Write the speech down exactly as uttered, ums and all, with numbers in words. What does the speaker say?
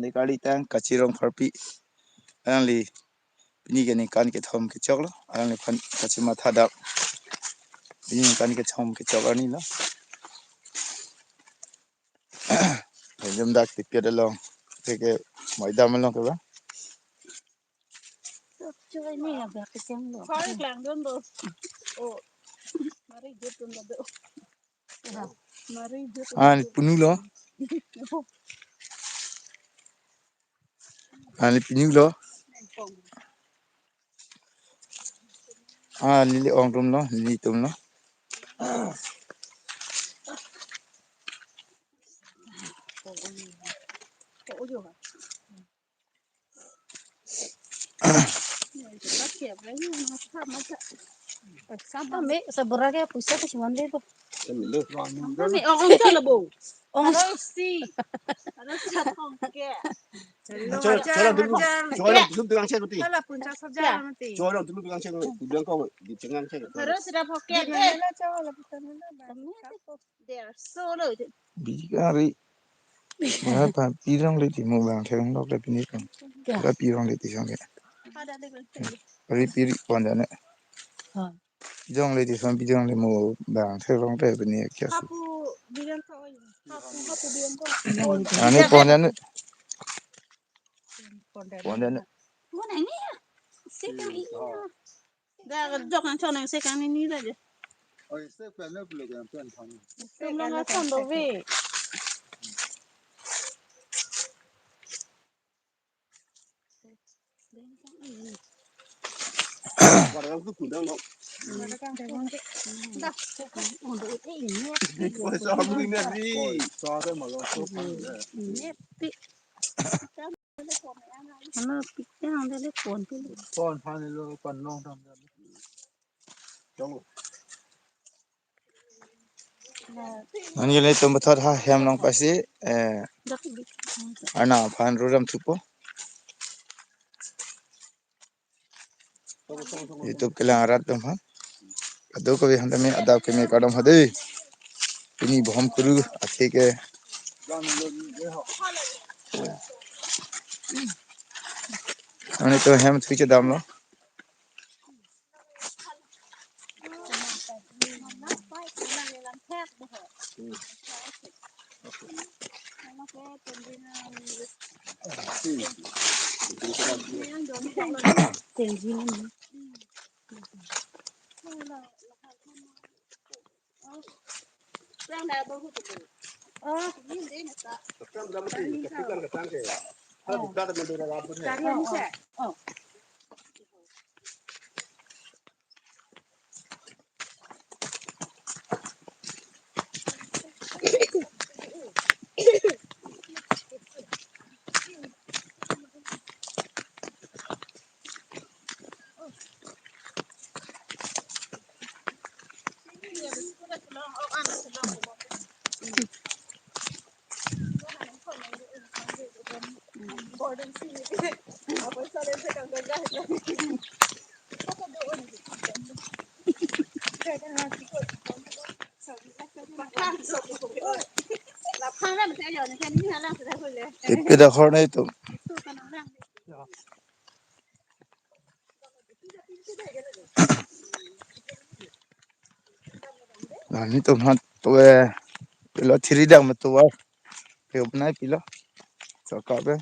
Ni kali tang Kachi Rongpharpi. Alangli pini ke ningkan kethom kechok lo. Alangliphan kachimatha dap. Pini ningkan kethom kechok arni lo. Jom dak tipiat along. Teke maidam along ke ba. Chuai ni abak kecheng lo. Koi klang dun do. Oh. Mari jut dun do. Mari jut. Ah, ni punu lo. Ah, ni punu lo. Ah, neli ong atum lo, nelitum lo. Sampai sabura ke pusa ke cuman deh tuh. Sampai ong ong chala bo. Ong si. Ada satu ke. Chora, chora dulu. Chora dulu tukang cek mati. Salah pun cak saja mati. Chora dulu tukang cek mati. Bilang kau di tengah cek. Harus sudah pocket. Di mana cak lah bukan mana bang. Ternyata kok. There so lo. Bikari. Mana pa pirong le ti mo bang thek lok le pini kan. Ya. Ka pirong le ti sang ke. Ada le bang. Ari piri pon jane. Ha. Jong le ti sang pi jong le mo bang thek lok le pini kya su. Hapu bilang ko. Hapu hapu bilang ko. Ani pon jane. Pon jane. Pon jane. Mana ini ya? Saya kan ini. Dah jok nang chon nang se kang ni ni da je. Oi, se pen ne pulo kan pen thang. Tum nang chon do ve. Barang tu kudang lo. Dah. Oi, sa bu ni ni. Oi, sa de malo so kan de. Ini. Ano, pitang dele pon pili. Pon phan lo, pon long tam tam. Chalo. Nangli tum puthot ha hem long pasi, eh, Arnam aphan ruram thupo. YouTube kelang arat atum ha. Ado ko han tame adap keme kardom ha dei. Pini bohom kuru athe ke. Ani to hem thui chedam lo. Ipi dak hor nai tum. Nangtum han tu eh pilo thiri dak ma tu eh. Pilo nai pilo. So ka be.